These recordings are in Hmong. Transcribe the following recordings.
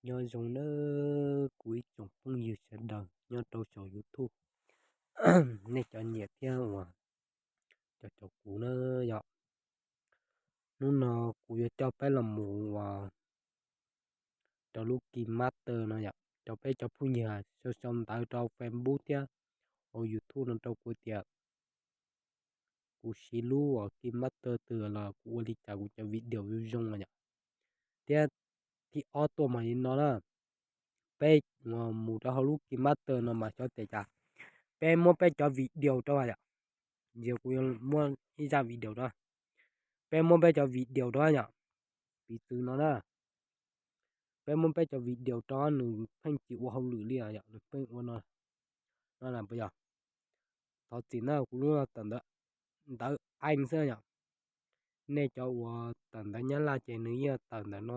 Nyob zoo nawb kuv ib tsoom phooj ywg sawv daws nyob rau saum YouTube, nej cov nyiam thiab uas cov caum kuv na yom. Hnub no kuv yuav coj peb los mus uas rau lub KineMaster no yom, rau peb cov phooj ywg sau sau ntawv rau Facebook thiab hauv YouTube no rau kuv tias kuv siv lub uas KineMaster twg los kuv ua li cas kuv cov video zoo zoo no yom. Thiab thib ob tuaj mas li no na, peb mus rau hauv lub KineMaster no mas xyov tias cas peb muab peb cov video rau yom. Ntawd kuv yuav muab ib zaj video rau, peb muab peb cov video rau yom. Piv txwv no na, peb muab peb cov video rau nws pheej tsis ua hauj lwm li yom, nws pheej ua no, no na puas yog? Thov txim na, kuv lub tawm ntawv Anh xwb yom. Nej cov uas tawm ntawv Nyab Laj ces nws yeej tawm ntawm no,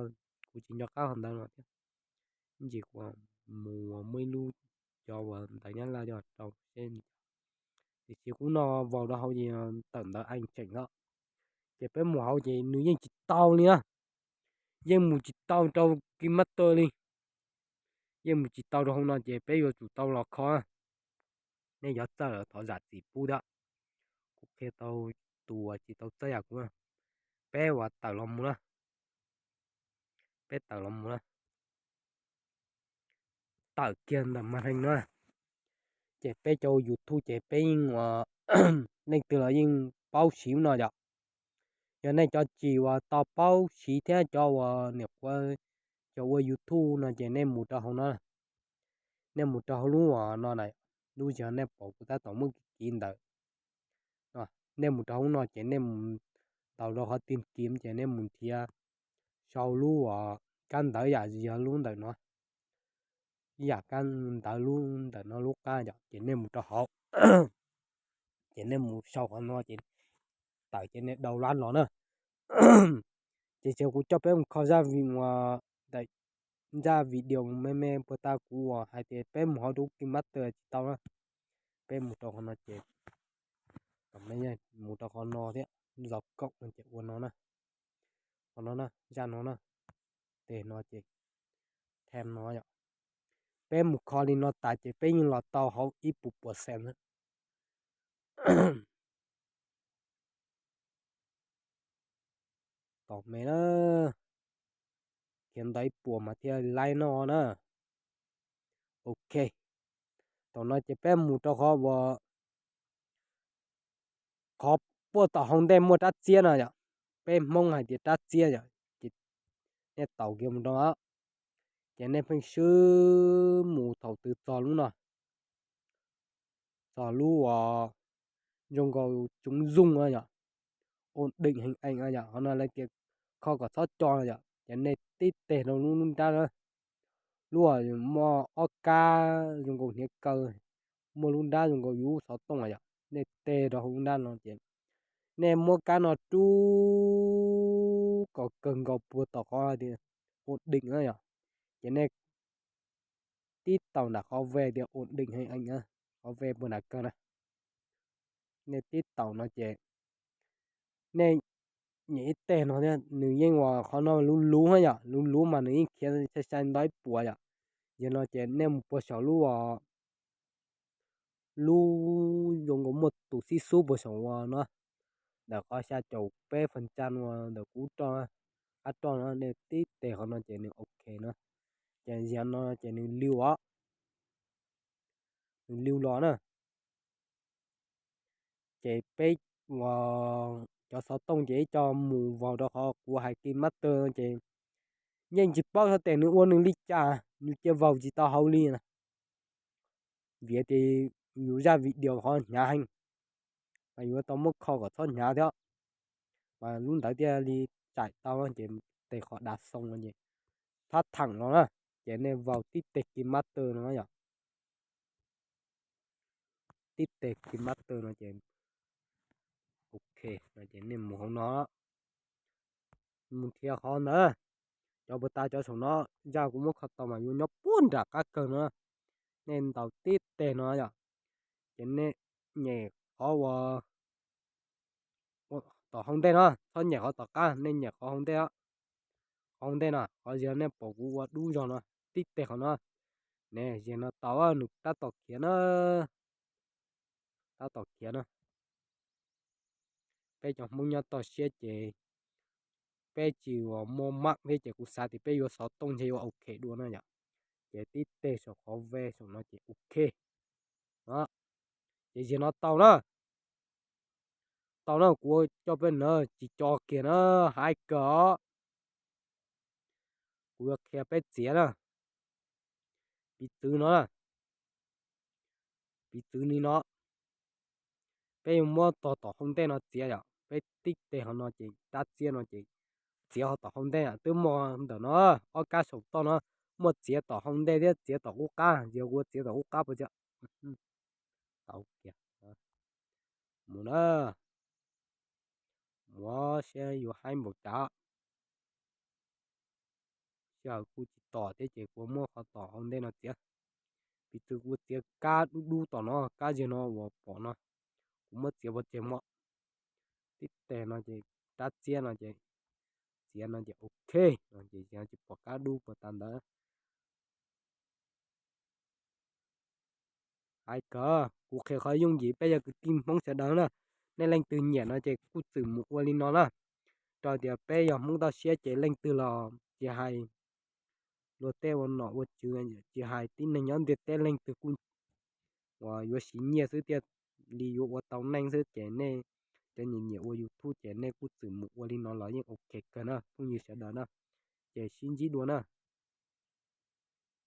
kuv tsis nco qab qhov ntawv no thiab. Ntsis kuv mus muaj ib lub cov uas ntawv Nyab Laj coj rau seb. Tiam sis kuv no vau rau hauv ces tawm ntawv Anh tseem os. Ces peb mus hauv ces nws yeej tsis tau li na, yeej mus tsis tau rau KineMaster li, yeej mus tsis tau rau hauv no ces peb yuav tsum tau los kho. Nej cov txawj lawm thov zam txim pub thiab, kuv qhia tau tus uas tsis tau txawj yam kuv. Peb uas tawm los mus na, peb tawm los mus na, tawm kiag ntawm màn hình na. Ces peb cov YouTube ces peb yeej uas leej twg los yeej paub siv no yom. Yog nej cov tsis uas tau paub siv thiab cov uas niam qhuav cov ua YouTube no ces nej mus rau hauv no, nej mus rau hauv lub uas no na, lub zog nej pom kuv tab tom muab kiv kiv ntawd. Nej mus rau hauv no ces nej mus ntaus rau qhov tìm kiếm ces nej mus nrhiav sau lub uas kab ntawv yam yog lub ntawm no, ib yam kab ntawv lub ntawm no lub qab yom, ces nej mus rau hauv, ces nej mus sau qhov no ces tawm ces nej download los na. Ces ces kuv coj peb mus kho zaj vi, zaj video me me puag ta kuv uas hais tias peb mus hauv lub KineMaster tsis tau na. Peb mus rau qhov no ces, mus rau qhov no thiab, zov kaum no ces ua no na, qhov no na, zaj no na, tes no ces them no yom. Peb mus kho li no tas ces peb yeej los tau hauv ib puas percent na. Tom me na, khiav ntau ib puas mas thiaj laib no na. Ok, tom no ces peb mus rau qhov uas qhov puag tom hauv ntej muaj rab txiab no yom, peb Hmoob hais tias rab txiab yom, ces nej taus kiag mus rau, ces nej pheej swb mus thaum twg txog lub no, txog lub uas zoo nkaus chúng dừng no yom, ổn định hình ảnh no yom, qhov no lawv tias kho kom txhob co no yom, ces nej tib teg rau lub nrab na, lub uas muaj ob kab zoo nkaus hniav kaw, muaj lub nrab zoo nkaus yus xov tooj yom, nej teg rau hauv lub nrab no ces nej muab kab no rub kom kawg nkaus puag tom qhov tias ổn định na yom, ces nej tib taus nram qhov ve tias ổn định hình ảnh, qhov ve puag nram kawg na, nej tib taus no ces nej nyem ib teg no thiab nws yeej uas qhov no luv luv yom, luv luv mas nws yeej khiav sai sai ntau ib puas yom. Yog no ces nej mus puag saum lub uas lub zoo nkaus muaj tus xib xub puag saum uas no, ntawm qhov xya caum peb phần trăm uas ntawm kuv roj, qab roj no nej tib teg qhov no ces nws ok no, ces yog no ces nws liu os, nws liu los na. Ces peb uas cov xov tooj ces ib co mus vaus rau qhov kuv hais KineMaster ces yeej tsis paub xyov tes nws ua nws li cas nws cia vaus tsis tau hauv li na. Vim tias yus zaj video qhov hnyav heev, mas yuav tau muab kho kom txhob hnyav thiab, mas lub ntawd thiaj li tsaim tau ces tes qhov dav xoo no ces thab theem no na, ces nej vaus tib teg KineMaster no yom, tib teg KineMaster no ces ok no ces nej mus hauv no, mus nrhiav qhov ntawd, cov puag ta cov saum no, zaj kuv muab kho tau mas yuav nyob puag nram qab kawg no, nej ntaus tib teg no yom, ces nej nyem qhov uas tom hauv ntej no, txhob nyem qhov tom qab, nej nyem qhov hauv ntej, qhov hauv ntej no, qhov yog nej pom kuv ua dub zog no, tib teg qhov no. Ne, zig no tau, nws tab tom khiav na, tab tom khiav na. Peb cov Hmoob nyob toj siab ces peb tsis ua muaj mab thiab ces kuv xav tias peb yuav xov tooj ntshe yuav ok dua na yom. Ces tib teg saum qhov ve saum no ces ok. Ces zig no tau na, tau na, kuv coj peb na, tsis co kiag na, hais kawg os. Kuv yuav qhia peb txiav na, piv txwv no na, piv txwv li no. Peb yuav muab tog tom hauv ntej no txiav yom, peb tib teg qhov no ces rab txiab no ces txiav qhov tom hauv ntej, twb muaj ntawm no ob kab saum toj no, muaj txiav tom hauv ntej thiab txiav tom qub qab, yog kuv txiav tom qub qab puas txiav? Tau kiag. Mus na, mus siab yuav haib npaum cas. Sij hawm kuj tsis tom thiab ces kuv muab qhov tom hauv ntej no txiav. Piv txwv kuv txiav kab dub dub tom no, kab zig no uas pom no, kuv muab txiav pov tseg mog. Tib teg no ces rab txiab no ces txiav no ces ok no ces tsis pom kab dub puas tas ntawd. Hais kawg, kuv qhia qhov yooj yim, peb yog kwv tij Hmoob sawv daws na, nej leej twg nyiam no ces kuj txwm mus ua li no na. Rau tias peb yog Hmoob toj siab ces leej twg los tsis hais luag tej ua nom ua tswv, tsis hais tib neeg nyob ntiaj teb leej twg kuj uas yuav siv nyiaj xwb thiaj li yuav ua tau neej xwb ces nej cov nyiam nyiam ua YouTube ces nej kuj txwm mus ua li no los yeej ok kawg na phooj ywg sawv daws na. Ces sib ntsib dua na.